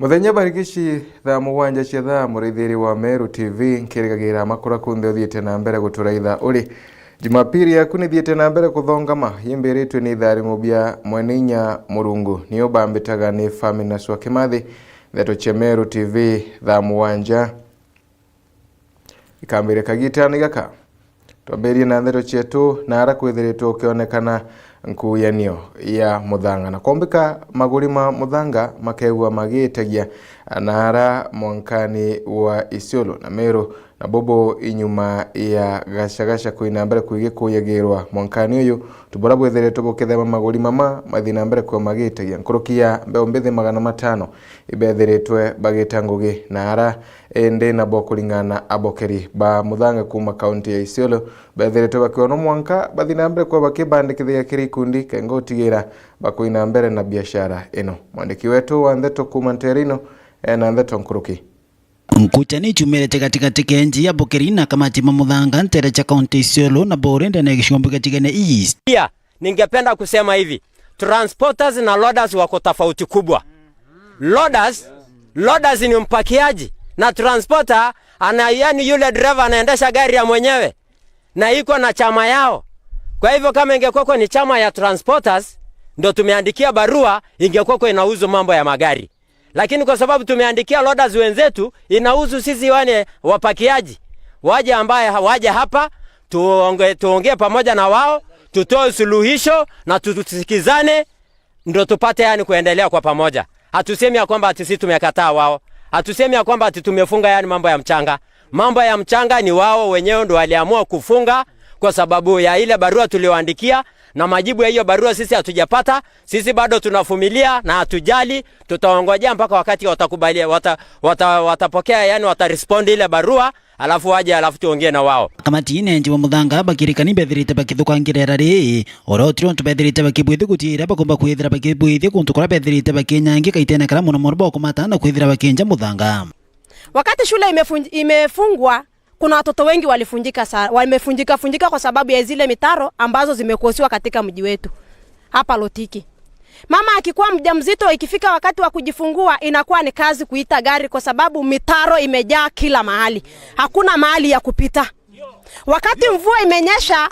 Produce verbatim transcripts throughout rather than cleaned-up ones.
Muthenya barigici thaa mugwanja cia thaa, muraithiri wa Meru T V, nkirigagira makura kunthe uthiite na mbere guturaitha uri. Jumapili yaku nithiite na mbere kuthongama, yimbiritwe ni itharimu bia Mweneinya Murungu. Nio bambitaga ni Famina Sua Kimathi, ndeto cia Meru T V thaa mugwanja. Ikambire kagitani gaka. Twambirie na ndeto cietu, na ara kwithiritwe ukionekana nkuyanio ya muthanga, na kwombika maguri ma muthanga makegua magitagia na ara mwankani wa Isiolo na Meru, na bubu inyuma ya gacagasha kwina mbere kwigikuyagirwa mwankani uyu. Tubura bwithiritwe bukithema maguri mama mathi na mbere kwigua magitagia. Nkuruki ya mbeu mbithi magana matano ibethiritwe bagita ngugi na ara, indi nabo kuringana na abokeri ba muthanga kuuma kaunti ya Isiolo, bethiritwe bakiona mwanka bathi na mbere kwa bakibandikithia kiri ikundi kenga utigira bakwina mbere na biashara ino. Mwandiki wetu wa ndeto kuuma ntere ino ena ndeto nkuruki. Nkucha ni ichumirite gatigati kenji ya abokeri na kamati ma muthanga ntere cha kaunti Isiolo na bore ndene ya gicumbi gatigene East. Pia, ningependa kusema hivi, transporters na loaders wako tofauti kubwa. Loaders, loaders ni mpakiaji, na transporter ana, yani yule dereva anaendesha gari ya mwenyewe na iko na chama yao. Kwa hivyo kama ingekuwa ni chama ya transporters ndo tumeandikia barua, ingekuwa inahusu mambo ya magari. Lakini kwa sababu tumeandikia loaders wenzetu, inahusu sisi wane wapakiaji. Waje ambaye ha-, waje hapa, tuonge-, tuongee pamoja na wao, tutoe suluhisho na tusikizane, ndo tupate yani kuendelea kwa pamoja. Hatusemi ya kwamba ati sisi tumekataa wao. Hatusemi ya kwamba ati tumefunga yani mambo ya mchanga. Mambo ya mchanga ni wao wenyewe ndo waliamua kufunga kwa sababu ya ile barua tulioandikia, na majibu ya hiyo barua sisi hatujapata. Sisi bado tunavumilia na hatujali, tutaongojea mpaka wakati watakubalia, wata-, wata-, watapokea, yani watarespond ile barua, alafu waje, alafu tuongee na wao. Kamati inenji wa muthanga bakirikani bethirite bakithukangira ira ri, oro tiri untu bethirite bakibwithi gutii iria bakomba kwithira bakibwithia kuntu kuria bethirite bakinyangia kaitene karia muno mono bokumata na kwithira bakinja muthanga. Wakati shule imefunj-, imefungwa, kuna watoto wengi walifunjika sa-, wamefunjika funjika kwa sababu ya zile mitaro ambazo zimekusiwa katika mji wetu hapa Lotiki. Mama akikuwa mjamzito, ikifika wakati wa kujifungua, inakuwa ni kazi kuita gari kwa sababu mitaro imejaa kila mahali. Hakuna mahali ya kupita. Wakati mvua imenyesha,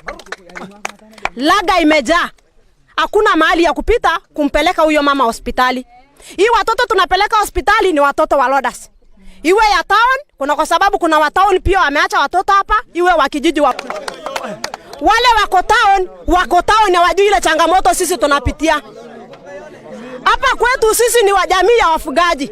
laga imejaa. Hakuna mahali ya kupita kumpeleka huyo mama hospitali. Hii watoto tunapeleka hospitali ni watoto wa loaders. Iwe ya town, kuna, kwa sababu kuna wa town pia wameacha watoto hapa, iwe wa kijiji wa-, wale wako town, wako town, hawajui ile changamoto sisi tunapitia. Hapa kwetu sisi ni wa jamii ya wafugaji.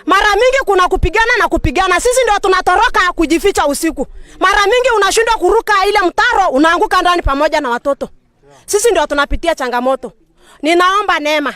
Mara mingi kuna kupigana na kupigana, sisi ndio tunatoroka kujificha usiku. Mara mingi unashindwa kuruka ile mtaro, unaanguka ndani pamoja na watoto. Sisi ndio tunapitia changamoto. Ninaomba neema.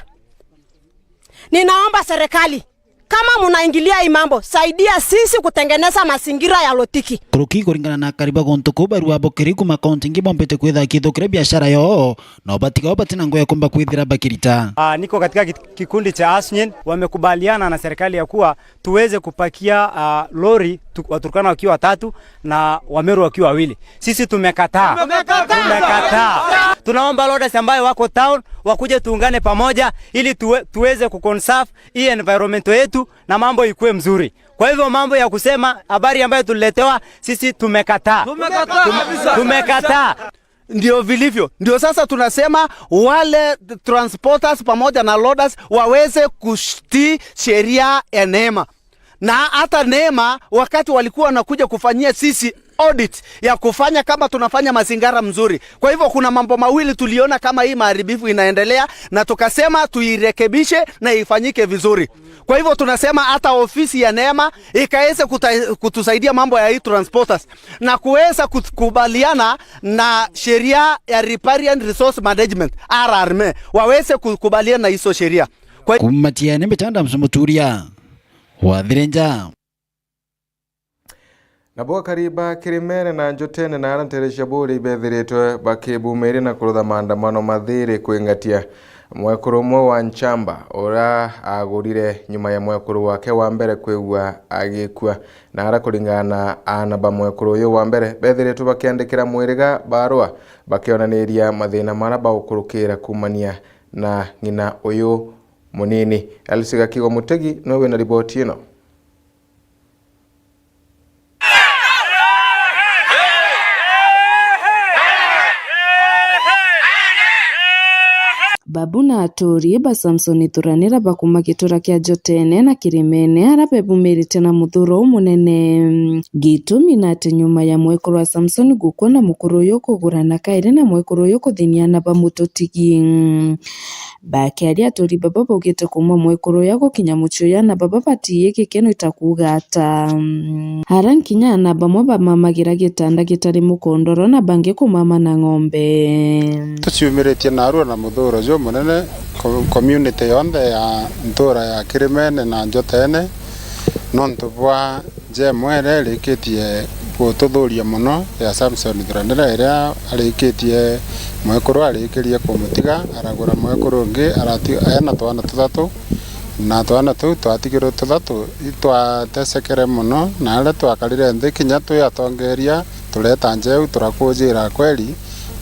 Ninaomba serikali, kama munaingilia hii mambo, saidia sisi kutengeneza mazingira ya Lotiki. Kuruki kuringana na akari ba guntu kuu, barua bokeri kuma kaunti ingi bombite kwitha bakithukira biashara yoo, no batiga o batina ngugi ya kumba kwithira bakirita. Ah, niko katika kit-, kikundi cha Asnyen, wamekubaliana na serikali ya kuwa tuweze kupakia, ah, lori tu-, Waturkana wakiwa watatu na Wameru wakiwa wawili. Sisi tumekataa. Tumekataa. Tumekataa. Tunaomba loaders ambayo wako town wakuje tuungane pamoja ili tuwe-, tuweze kuconserve hii environment yetu na mambo ikuwe mzuri. Kwa hivyo mambo ya kusema habari ambayo tuliletewa, sisi tumekataa. Tumekataa. Tume-, kabisa. Tumekataa. Ndio vilivyo. Ndio sasa tunasema wale transporters pamoja na loaders waweze kutii sheria ya neema. Na hata neema, wakati walikuwa wanakuja kufanyia sisi audit ya kufanya kama tunafanya mazingira mzuri. Kwa hivyo kuna mambo mawili tuliona kama hii maharibifu inaendelea, na tukasema tuirekebishe na ifanyike vizuri. Kwa hivyo tunasema hata ofisi ya neema ikaweze kuta-, kutusaidia mambo ya hii transporters na kuweza kut-, kubaliana na sheria ya Riparian Resource Management, R R M, waweze kukubaliana na hizo sheria. Kwa Kuma Tiene, Mbitanda Msumuturia, Wathirenja. Nabo akari ba Kirimene na Njotene na ara ntere cia Buuri ibethiritwe bakibumiria na kurutha maandamano mathiri kwingatia mwekuru umwe wa Nchamba, uria agurire nyuma ya mwekuru wake wa mbere kwigua agikua. Na ara kuringana na aana ba mwekuru uyu wa mbere, bethiritwe bakiandikira mwiriga barua bakionaniria mathina mara bagukurukira kumania na ng'ina uyu munini. Elsie Gakigo Mutegi niwe wina riboti ino. Babu na aturi ba Samson Thuranira bakuma gitura kia Njotene na Kirimene, aria bebumirite na muthuro umunene. Gitumi na ati nyuma ya mwekuru wa Samson gukua na mukuru uyu kugurana kairi na mwekuru uyu kuthinia na bamututigi. Bakiaria aturi baba baugite kuma mwekuru uyu gukinya mucii uyu ana baba batiii gikeno ita kuuga ata. Ara nkinya ana bamwe bamamagira gitanda gitari mukondoro na bangi kumama na ng'ombe. Tuciumiritie narua na muthuro jumunene ko-, community yonthe ya ntura ya Kirimene na Njotene, nontu bwa Njemwe iria irikitie gututhuria mono ya Samson Thuranira, iria arikitie mwekuru, arikirie kumutiga, aragura mwekuru ungi, arati-, ena twana tuthatu, na twana tuu twatigirwe tuthatu itwatesekere mono, na aria twakarire nthi kinya twi atongeria, tureta njeu, turakujira kweri,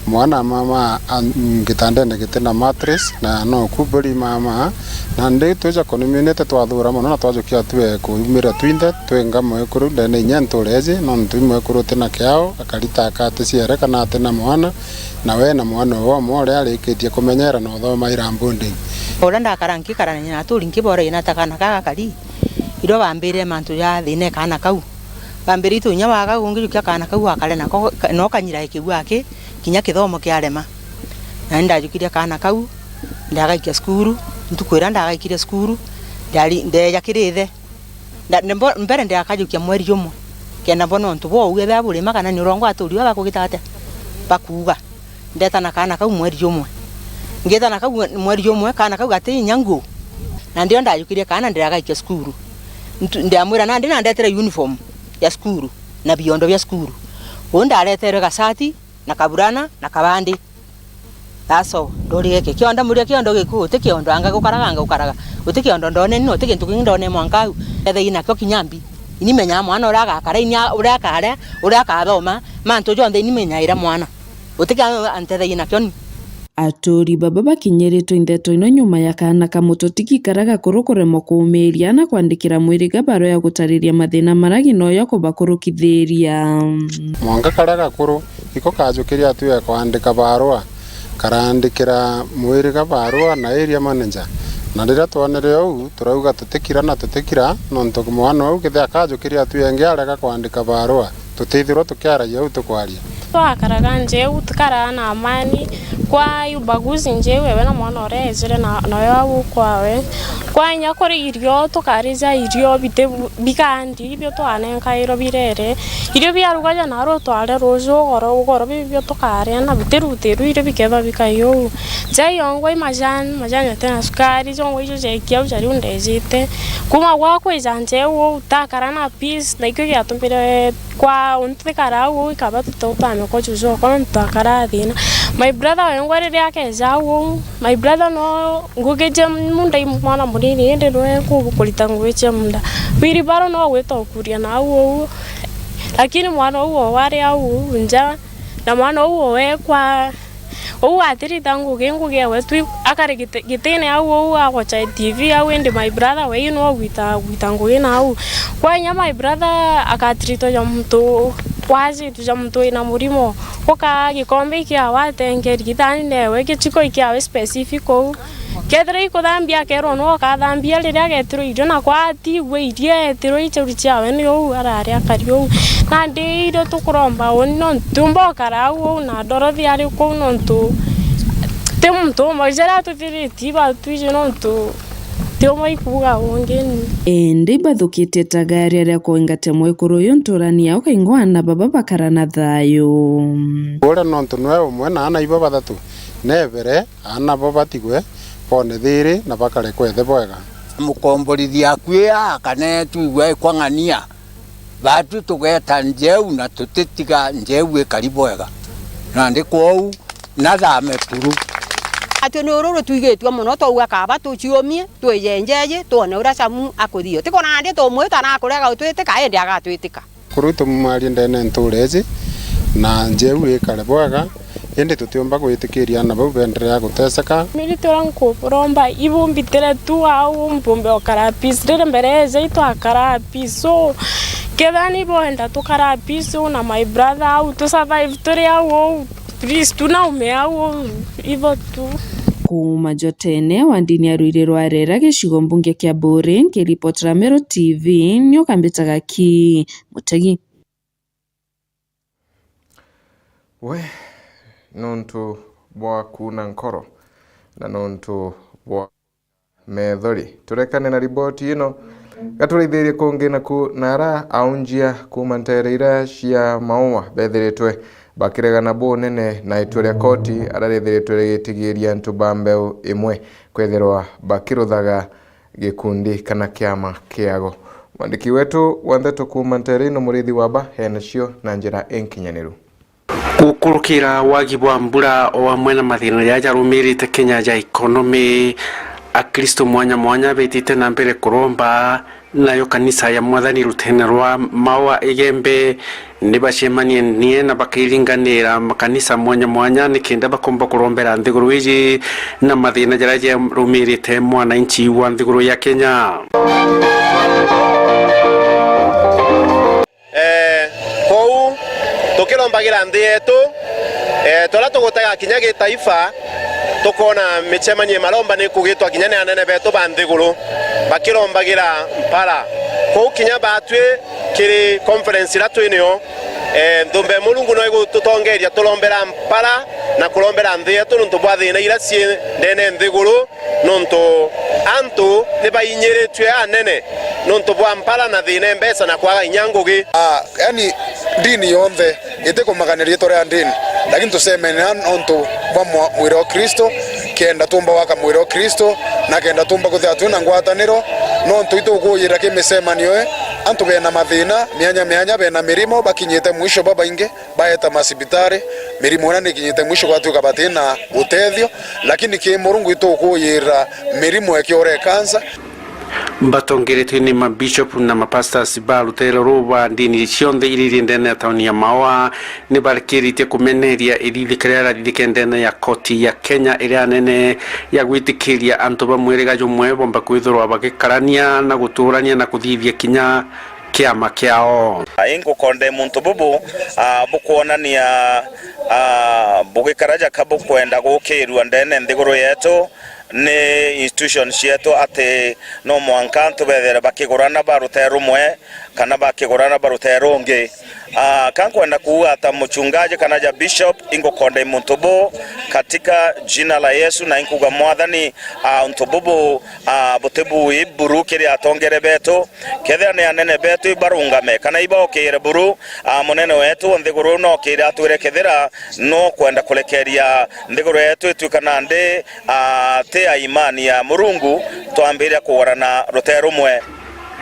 mwana mama a-, gitandene giti na mattress, na no kuburi mama, na ndi twija kuniminite twathura mono, na twajukia tue kuumira twinthe twinga mwekuru ndene inya ntureji, nontu i mwekuru uti na kiao, akarita akaticiere kana ati na mwana, na we na mwana uwe umwe uria arikitie kumenyera na uthoma ira boarding. Uria ndakara nkikarania na aturi nkiboragia na ta kana ka gakari, irio bambirire mantu ja thina e kana kau. Bambirite inya waga ungijukia kana kau akare nako, ka-, no kanyira ikiu aki, kinya kithomo kiarema. Nani ndajukirie kaana kau, ndagaikia cukuru, ntuku iria ndagaikirie cukuru, ndari-, ndeeja kiri ithe. Nda-, nde-, mbo-, mbere ndakajukia mweri jumwe, kenda mbona untu bwa uu ethira burima kana ni urongo aturi baba bakugita atia, bakuuga. Ndeta na kaana kau mweri jumwe. Ngita na kau mweri jumwe, kaana kau gati inya nguu. Na ndio ndajukirie kaana ndiragaikia cukuru. Ntu-, ndamwira nandi na ndetere uniform ya cukuru na biondo bia cukuru. Uu ndareterwe gacati, na kaburana, na kabandi. That's all. Ndori giki kiondo, muria kiondo giku, uti kiondo, anga gukaraga, anga gukaraga. Uti kiondo ndone ni, uti gintu kingi ndone mwanka au. Ethei nakio kinya mbi. Ini menyaa mwana uria agakara, ini a-, uria akaria, uria akathoma, mantu jonthe ini menyaira mwana. Uti kia antethei nakio ni. Aturi baba bakinyiritwe i ndeto ino nyuma ya kaana ka mututigi karia gakuru kuremwa kuumiria na kwandikira mwiriga barua ya gutariria mathina maria ng'ina uyo akubakurukithiria. Mwanka karia gakuru iko kajukirie atwi ya kwandika barua, karandikira mwiriga barua na area manager, na riria twonere uu, turauga tutikira na tutikira, nontu mwana uu kethira akajukirie atwi engi arega kwandika barua, tutithirwa tukiaragia uu tukwaria. Twakaraga njeu, tukaraa na amani. Kwa ubaguzi njeu, ewe na mwana uria ejire na, nawe au kwawe. Kwa inya kuri irio, tukarija irio biti bu-, bikandi, ibio twanenkairwe birere. Irio biarugaja naru tware ruju ugoro, ugoro bibio tukaria, na bitirutiru irio bikethwa bikai uu. Chai yongwa i majani, majani jati na sukari, jongwa ijo jekia au ja riu ndejite. Kuma gwa kwija njeu uu, takara na peace, na ikio giatumire kwa untu tikara au uu ikaba tutautamia kwa juju okwa nontu twakara thina. My brother wengwa riria akeja au uu, my brother no ngugi je munda i mwana munini indi nwe ku-, kurita ngugi cia munda. Wheelbarrow no gwita ukuria na au uu, lakini mwana uu o wari au uu nja, na mwana uu o wekwa Uu atirita ngugi, ngugi ewe tu akari giti-, gitine au, uu agocha T V au, indi my brother we ino gwita, gwita ngugi na au. Kwa inya my brother akatirita ja muntu wajitu, ja muntu wina murimo. Guka gikombe ikiawa atengeri githani newe, gichiko ikiawe specific uu. Kethira ikuthambia akerwa nwe ukathambia riria agetirwa irio, na kwa atigwe irio etirwa ichuri chiawe ni uu arari akari uu. Nandi irio tukuromba uni nontu tiumba ukara au uu na Dorothy ari kuu nontu ti muntu umwe. Jaria tuthiritie batwiji nontu ti umwe ikuuga ungi ni. Indi bathukitie ta gari aria kuingatia mwekuru uyu nturani yao kaingwa ana baba bakara na thayu. Uria nontu nwe umwe na ana ibo bathatu, nebere Aana bo batigwe boone thiiri na bakare kwethe bwega. Mukomborithia akui aa kana twigua ikwang'ania, baatwi tugeeta njeu na tutitiga njeu ikari bwega. Nandi kwou nathame kuru. Atwi ni ururu twigitue mono, twauga kaaba tuciumie, twijenjeji, twone uria Samu akuthio. Tiko nandi tumwita na akurega utwitika, indi agatwitika. Kuru itumumarie ndene ntuura iji, na njeu ikare bwega, Indi tutiumba gwitikiria aana bau beenderea guteseka. Miri turia nkuromba ibumbitire tu au, mpumbe o kara peace. Riri mbere eja itwakara peace. So, kethira ni bwenda tukara peace, u na my brother au, tu survive turi au, au, please, tu naume au, au, ivo tu. Kuuma Jotene, wandini ya Ruiri rwa Rera, gicigo mbunge kia Buuri, nkiripotera Meru T V, ni ukambitaga ki Mutegi. We, nontu bwa kuuna nkoro na nontu bwa methori, turekane na riboti ino. Gaturaithirie kungi naku na ara aunjia kuuma nteere ira cia Maua bethiritwe bakiregana bunene na itua ria koti, ara riethiritwe rigitigiria antu ba mbeu imwe kwithirwa bakiruthaga gikundi kana kiama kiago. Mwandiki wetu wa ndeto kuuma nteere ino, Muriithi Waba, enacio na njira inkinyaniru. Gukurukira wagi bwa mbura o amwe na mathina jaria jarumirite Kenya ja economy, Akristo mwanya mwanya betite na mbere kuromba, nayo kanisa ya Mwathani rutene rwa Maua Igembe ni bacemanie nie na bakairinganira makanisa mwanya mwanya nikenda bakomba kurombera nthiguru iji na mathina jaria jarumirite mwananchi wa nthiguru ya Kenya. Eh, kou tukirombagira nthi yetu, eh, turia tugutega kinya gitaifa, tukona micemanio ya maromba ni kugitwa kinya ni anene betu ba nthiguru bakirombagira mpara. Kou kinya batwi kiri conference iria twi nio, eh, nthumbe Murungu no igututongeria turombera mpara na kurombera nthi yetu nontu bwa thina iria cii ndene nthiguru. Nontu antu ni bainyiritue anene nontu bwa mpara na thina e mbeca na kwaga inya ngugi. Ah, yani, ndini yonthe itikumagania riitwa ria ndini, lakini tucemania nontu bwa mwa-, mwiri o Kristo, kenda tumba gwaka mwiri o Kristo, na kenda tumba kwithirwa twina ngwataniro, nontu itukuyira ki micemanio ii, antu bena mathina mianya mianya, bena mirimo, bakinyite mwisho babaingi, baeta macibitari, mirimo iria nikinyite mwisho gwatuika batina utethio, lakini ki Murungu itukuyira mirimo ikiura ikansa. Batongeretwe ni mabishop na mapastors ba rutere ruu ba ndini cionthe iria iri ndene ya tauni ya Maua, ni barikiritie kumeneria ithithika riria rirathithike ndene ya koti ya Kenya iria nene ya gwitikiria antu ba mwiriga jumwe bomba kwithirwa bagikarania na guturania na kuthithia kinya kiama kiao. Ingukonde muntu bubu, ah, bukwonania, ah, bugikara jaka bukwenda gukirua ndene nthiguru yetu ni institution cietu, ati no mwanka antu bethere bakigurana ba rutere rumwe kana bakigurana ba rutere rungi. Ah, ka nkwenda kuuga ata muchungaji kana ja bishop, ingukonde muntu bu katika jina la Yesu, na inkuga Mwathani, ah, untu bubu, ah, buti bui buru kiri atongere betu. Kethira ni anene betu ibarungame kana ibaukire buru, ah, munene wetu o nthiguru nokire atwire kethira no kwenda kurekeria nthiguru yetu ituika nandi, ah, ti ya imani ya Murungu, twambiria kugurana rutere rumwe.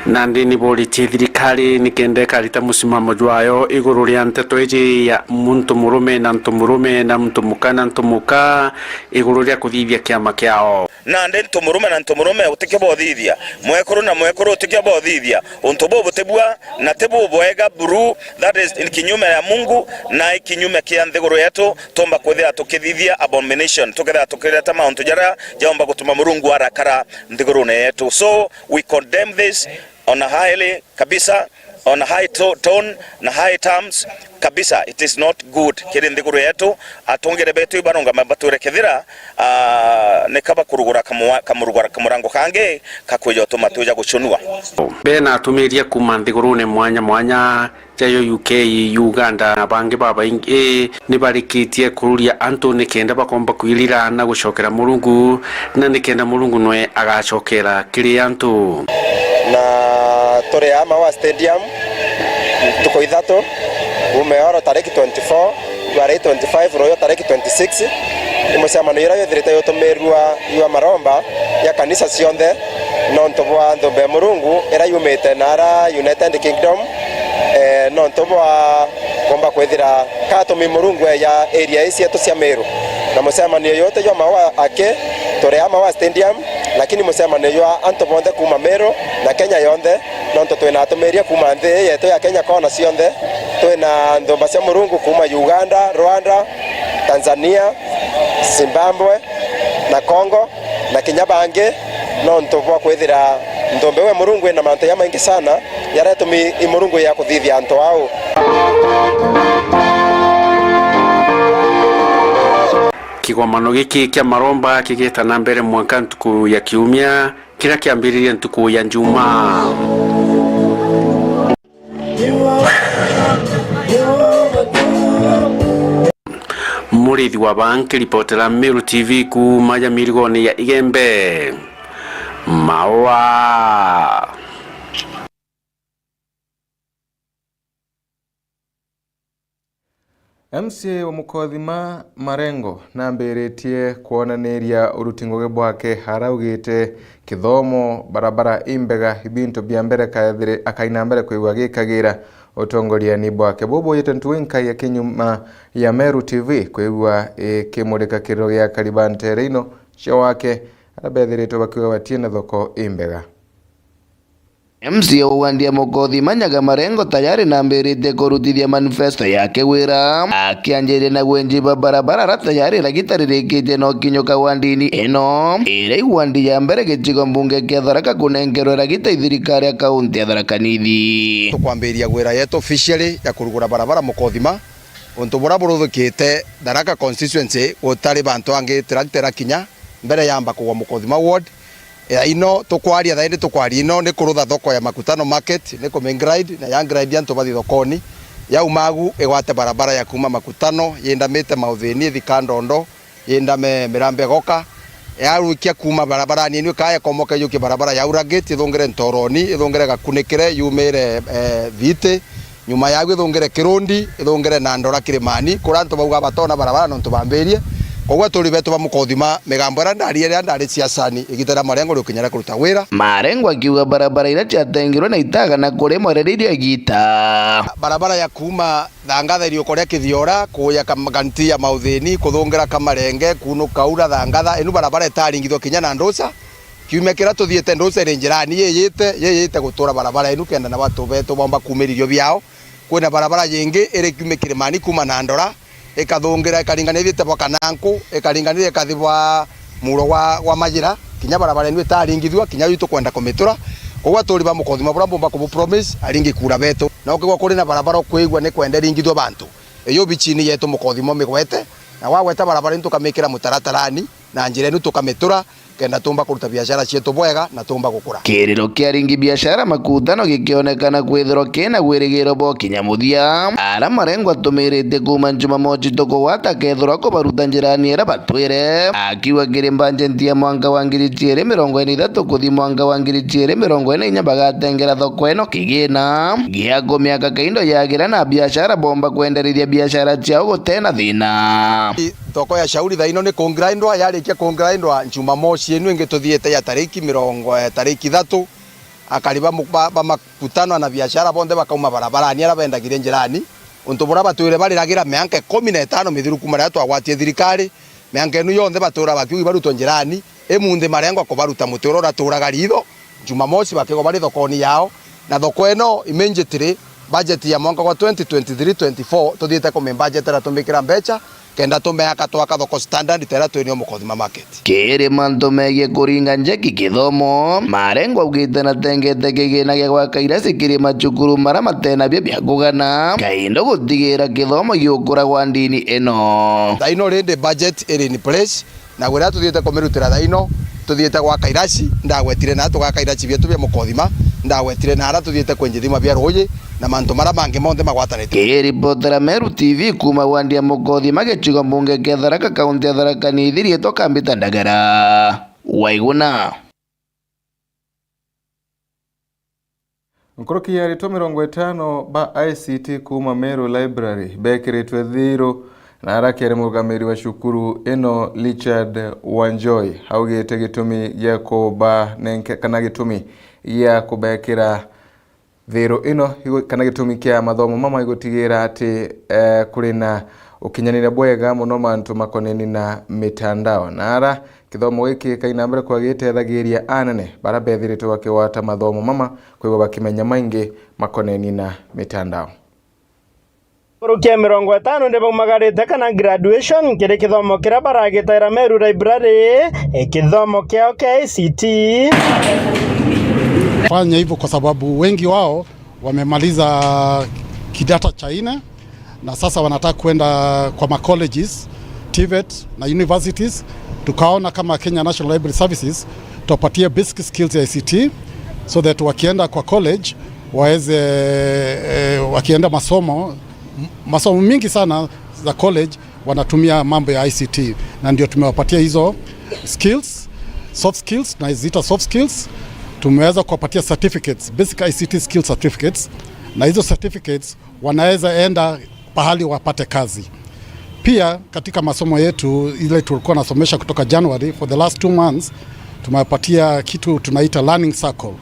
Nandi ni boritie thirikari nikenda ikarita musimamo jwayo iguru ria nteto iji ya muntu murume na ntu murume na ntu muka na ntu muka iguru ria kuthithia kiama kiao. Nandi ntu murume na ntu murume utikio bothithia, mwekuru na mwekuru utikio bothithia. Untu buu butibua na ti bubwega buru, that is in kinyume ya Mungu na i kinyume kia nthiguru yetu. Tumba kwithira tukithithia abomination, tukethira tukireta mauntu jaria jaumba gutuma Murungu arakara nthigurune yetu. So we condemn this on a highly kabisa, on a high to-, tone na high terms kabisa. It is not good kiri nthiguru yetu. Atongere betu ibarungama batwire kethira, ah, ni kaba kurugura kamwa-, kamurugura kamurango kangi kakwija utuma twija gucunua. Bena atumiria kuma nthigurune mwanya mwanya jayo U K, Uganda na bangi babaingi ni barikitie kururia antu nikenda bakomba kwirira na gucokera Murungu, na nikenda Murungu nwe agacokera kiri antu. Na turi aa Maua Stadium ntuku ithatu, kuuma oro tariki twenty-four, rwari twenty-five, ruyo tariki twenty-six, ni mucemanio uria withirite utumirua jwa maromba ya kanisa cionthe, nontu bwa nthumbe ya Murungu iria yumite na ara United Kingdom, eh, nontu bwa kumba kwithira katumi Murungu eja area ii cietu cia Meru. Na mucemanio uyu ti jwa Maua aki, turi a Maua Stadium, lakini mucemanio jwa antu bonthe kuuma Meru na Kenya yonthe, nontu twina atumiria kuuma nthi ii yetu ya Kenya kona cionthe. Twina nthumba cia Murungu kuuma Uganda, Rwanda, Tanzania, Zimbabwe, na Congo, na kinya bangi, nontu bwa kwithira nthumbi ya Murungu ina mantu jamaingi sana, jaria atumi i Murungu ya kuthithia antu au. Kigomano giki kia maromba kigeta na mbere mwanka ntuku ya kiumia kiria kiambiririe ntuku ya Njumaa. Murithi wa Baa nkiripotera Meru T V kuuma ya mirigoni ya Igembe. Maua. M C A wa Mukothima Marengo nambiritie kwonaniria uruti ngugi bwake, araugite kithomo, barabara imbega, ibintu bia mbere kaethire akaina mbere kwigua gikagira utongoriani bwake. Buu bujite ntuku inkai akinyuma ya Meru T V kwigua ikimurika kiriro gia akari ba ntere ino cia wake, aria bethiritwe bakiuga batina thoko imbega. M C A wa wandi ya Mukothima Nyaga Marengo tayari nambiritie kurutithia manifesto yake wira, akianjiria na gwenjiba barabara ara tayari ragita ririkitie no kinyuka wandini ino, iria i wandi ya mbere gicigo mbunge kia Tharaka kunenkerwe ragita i thirikari ya kaunti ya Tharaka Nithi. Tukwambiria gwira yetu officially ya kurugura barabara Mukothima, untu buria buruthukite Tharaka constituency gutari bantu angi tractor irakinya mbere yamba kugwa Mukothima ward. Ya ino tukwaria thaa indi tukwaria ino ni kurutha thoko ya Makutano market, ni kume grind, na ya grind antu bathi thokoni. Yaumagu igwate barabara ya kuuma Makutano, yindamite Mauthini, ithi Kandondo, yindame Mirambo igoka. Yarukia kuuma barabarani ino ikaya ikomoka yukie barabara ya Aura Gate, ithungire Ntoroni, ithungire Gakunikire, yumire, eh, Thiti. Nyuma yagu ithungire Kirundi, ithungire na Ndora Kirimani, kuria antu bauga batona barabara nontu bambirie. Koguo aturi betu ba Mukothima, migambo iria ndaria riria ndari siasani, igita ria Marengo riukinya ria kuruta wira. Marengo akiuga barabara iria ciatengirwe na itaga na kurimwa riria irio igita. Barabara ya kuuma Thangatha iriuko ria Kithiora, kuuya Kam-, Kanti ya Mauthini, kuthungira Kamarenge, kuunuka Aura Thangatha, inu barabara itaringithwa kinya na nduca. Kiumia kiria tuthiite nduca iri njirani yiyite, yiyite gutura barabara inu kenda na batu betu bomba kuumiririo biao. Kwina barabara yingi iri kiumia kirimani kuuma na Ndora, ikathungira, ikaringania ithiite bwa Kananku, ikaringania ikathi bwa muro gwa, gwa Majira, kinya barabara inu itaringithua, kinya yu tukwenda kumitura. Koguo aturi ba Mukothima buria mbumba kubu promise, aringi kura betu. Na ukigwa kuri na barabara ukwigua ni kwenda iringithua bantu, iyo bichini yetu Mukothima umigwete, na wagweta barabara inu tukamikira mutaratarani, na njira inu tukamitura, kenda tumba kuruta biashara cietu bwega na tumba gukura. Kiriro kia aringi biashara Makutano gikionekana kwithirwa kina wirigiro bwa kinya muthia, ara Marengo atumiritie kuuma Jumamosi tukugwata kethirwa kubaruta njirani iria batwire, akiuga kiri mbajeti ya mwanka wa ngiri ciiri mirongo ina na ithatu kuthi mwanka wa ngiri ciiri mirongo ina na inya bagatengera thoko ino kigina gia kumiaka kaindo yagira na biashara bomba kwenderithia biashara ciao gutena thina. Thoko ya Shauri thaa ino ni kungrindwa, yarikia kungrindwa Jumamosi inu ingi tuthiite ya tariki mirongo, eh, tariki ithatu, akari ba mu-, ba, ba Makutano na biashara bonthe bakauma barabarani aria bendagiria njirani, untu buria batwire bariragira mianka ikumi na itano mithiru kuuma riria twagwatie thirikari. Mianka inu yonthe batura bakiugi barutwe njirani, imunthi Marengo kubaruta muti uria uraturaga ritho. Jumamosi bakigwa bari thokoni yao, na thoko ino immediately budget ya mwanka gwa twenty twenty-three twenty-four tuthiite kumibudgetera tumikira mbecha kenda tumeaka twaka thoko standard ta iria twinio Mukothima market. Kiri mantu megie kuringa njeki kithomo, Marengo augite natengete kigina gia gwaka irasi kiri macukuru maria matenabio bia kugana, kaindo gutigira kithomo giukura gwa ndini ino. Thaa ino rindi budget iri in place, na gwiria tuthiite kumirutira thaa ino, tuthiite gwaka irasi, ndagwetire na tugaka irasi bietu bia Mukothima, ndagwetire na ara tuthiite kwenjithima bia ruuji, na mantu maria mangi monthe magwatanite. Kiripotera Meru T V kuuma wandi ya Mukothima gicigo mbunge kia Tharaka, kaunti ya Tharaka Nithi, riitwa Kambita Ndagara. Waiguna. Nkuruki ya aritwa mirongo itano ba I C T kuuma Meru Library bekiritwe thiiru, na ara kiri murugamiri wa cukuru ino Richard Wanjoy augite gitumi gia kubanenke-, kana gitumi gia kubekira thiiru ino igu-, kana gitumi kia mathomo mama igutigira ati, eh, kuri na ukinyaniria bwega muno mantu makoneni na mitandao. Na ara kithomo giki kaina mbere kwa gitethagiria anene bara bethiritwe bakigwata mathomo mama kwigwa bakimenya maingi makoneni na mitandao. Kia mirongo itano ni baumagarite kana graduation kiri kithomo kiria baragitaira Meru Library, e, kithomo kiao kia I C T. Fanya hivyo kwa sababu wengi wao wamemaliza kidato cha nne na sasa wanataka kwenda kwa ma colleges, TVET na universities. Tukaona kama Kenya National Library Services tuwapatie basic skills ya I C T so that wakienda kwa college waweze, eh, wakienda masomo, m-, masomo mingi sana za college wanatumia mambo ya I C T, na ndio tumewapatia hizo skills, soft skills, na zita soft skills. Tumeweza kuwapatia certificates, basic I C T skill certificates, na hizo certificates wanaweza enda pahali wapate kazi. Pia katika masomo yetu ile tulikuwa nasomesha kutoka January, for the last two months, tumewapatia kitu tunaita learning circle.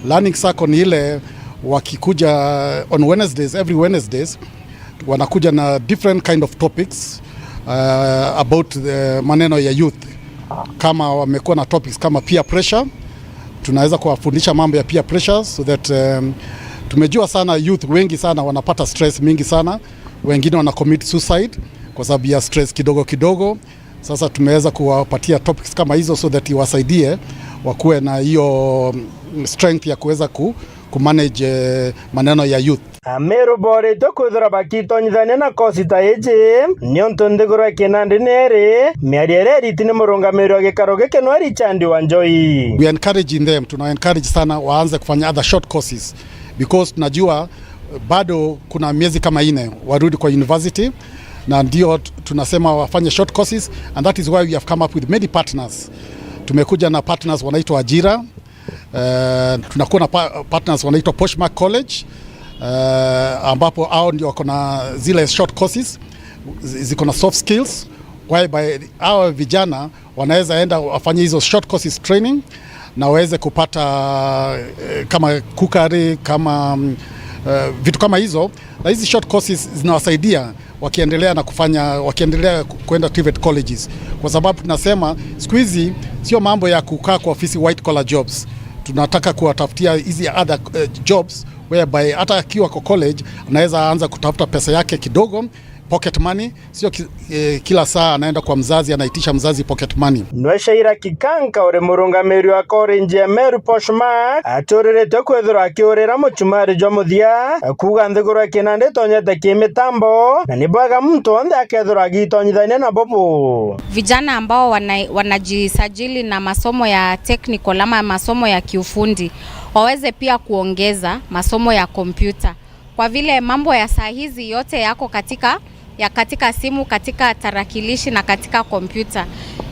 Learning circle ni ile wakikuja on Wednesdays, every Wednesdays, wanakuja na different kind of topics, uh, about the maneno ya youth. Kama wamekuwa na topics kama peer pressure, tunaweza kuwafundisha mambo ya peer pressure so that, um, tumejua sana youth wengi sana wanapata stress mingi sana, wengine wana commit suicide kwa sababu ya stress kidogo kidogo. Sasa tumeweza kuwapatia topics kama hizo so that iwasaidie wakuwe na hiyo, mm, strength ya kuweza ku-, kumanage, eh, maneno ya youth. Ameru boritwe kwithirwa bakitonyithania na kosi ta iji, niuntu nthiguru ya kinandi ni iri, miario iria iriti ni murungamiri wa gikaro giki nwe Richard Wanjoi. We are encouraging them, tuna encourage sana waanze kufanya other short courses because tunajua bado kuna miezi kama ine warudi kwa university, na ndio t-, tunasema wafanye short courses, and that is why we have come up with many partners. Tumekuja na partners wanaitwa Ajira. Eh, tunakuwa na pa-, partners wanaitwa Poshmark College, eh, ambapo hao ndio wako na zile short courses zi-, ziko na soft skills, whereby hawa vijana wanaweza enda wafanye hizo short courses training na waweze kupata, eh, kama cookery, kama, mm, eh, vitu kama hizo, na hizi short courses zinawasaidia wakiendelea na kufanya, wakiendelea ku-, kwenda TVET colleges, kwa sababu tunasema siku hizi sio mambo ya kukaa kwa ofisi, white collar jobs. Tunataka kuwatafutia hizi other, eh, jobs whereby hata akiwa kwa college anaweza anza kutafuta pesa yake kidogo, pocket money, sio ki-, eh, kila saa anaenda kwa mzazi, anaitisha mzazi pocket money. Nwe Shaira Kikanka uri murungamiri wa college ya Meru Poshmark aturiritwe kwithirwa akiurira muchumari jwa muthia, kuuga nthiguru ya kinandi itonyete kimitambo, na ni bwega muntu onthe akethirwa agitonyithania na bubu. Vijana ambao wana-, wanajisajili na masomo ya technical ama masomo ya kiufundi, waweze pia kuongeza masomo ya kompyuta. Kwa vile mambo ya saa hizi yote yako katika, ya katika simu, katika tarakilishi na katika kompyuta.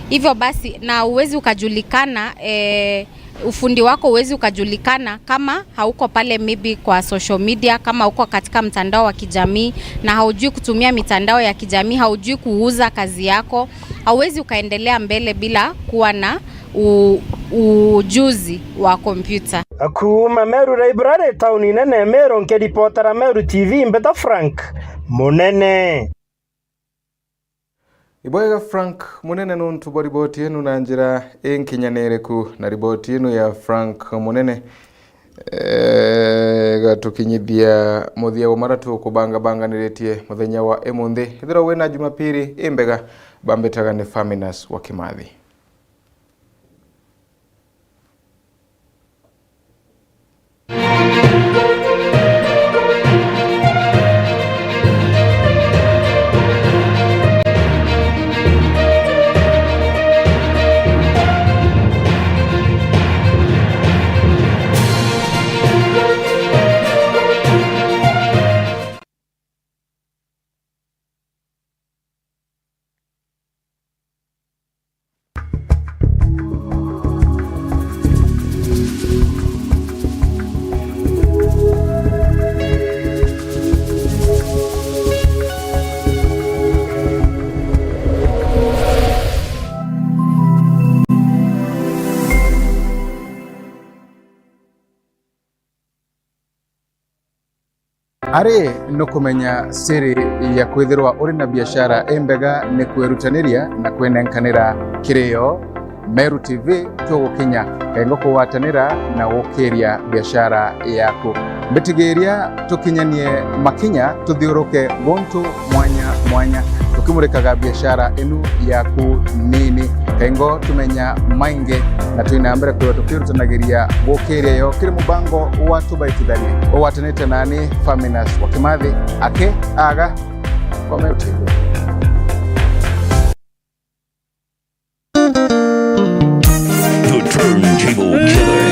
Hivyo basi, na huwezi ukajulikana, eh, ufundi wako huwezi ukajulikana kama hauko pale maybe kwa social media, kama uko katika mtandao wa kijamii na haujui kutumia mitandao ya kijamii, haujui kuuza kazi yako, hauwezi ukaendelea mbele bila kuwa na u-, ujuzi wa kompyuta. Kuuma Meru Library, tauni nene Meru, nkiripotera Meru T V, mbeta Frank Munene. Ibwega Frank Munene nontu bwa riboti yenu na njira inkinyaniriku. Na riboti yenu ya Frank Munene, eh, gatukinyithia muthia wa mara tukubangabanganiritie muthenya wa imunthi. Ethirwa wina Jumapili imbega, bambitaga ni Faminas wa Kimathi. Ari nukumenya siri ya kwithirwa uri na biashara imbega ni kwirutaniria na kwinenkanira kirio. Meru T V tugukinya kengo kugwatanira na gukiria biashara yaku. Mbitigiria tukinyanie makinya, tuthiuruke guntu mwanya mwanya, tukimurikaga biashara inu yaku nini. Kaingo tumenya maingi, na twina mbere kwithirwa tukirutanagiria gukiria yo kiri mubango wa Tubaitithanie. Ugwatanite nani Faminas wa Kimathi, aki aga kwa Meuti. The Turntable Killer.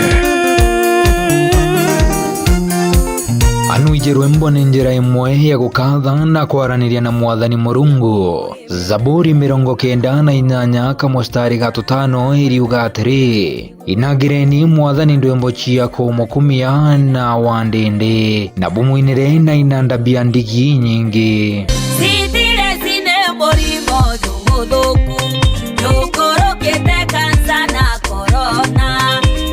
Anuiji rwimbo ni njira imwe ya gukatha na kwaraniria na Mwathani Murungu. Zaburi mirongo kenda na inyanya kamustari ga tutano iriuga atiri, Inagireni Mwathani ndwimbo cia kumukumia na wa ndindi, na bumwinire na inanda bia ndigi inyingi. Syphilis ni murimo jumuthuku, jukurukite kansa na korona,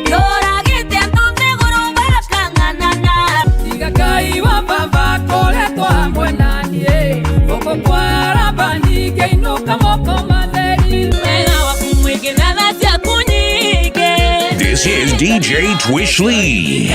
juragite antu nthiguru bakang'anana. Tiga Ngai wa baba akoretwo amwe nanie, guku kwa Labani ngeinuka moko matheri. Wega waku mwingi na tha ciaku nyingi. This is D J Twish Lee.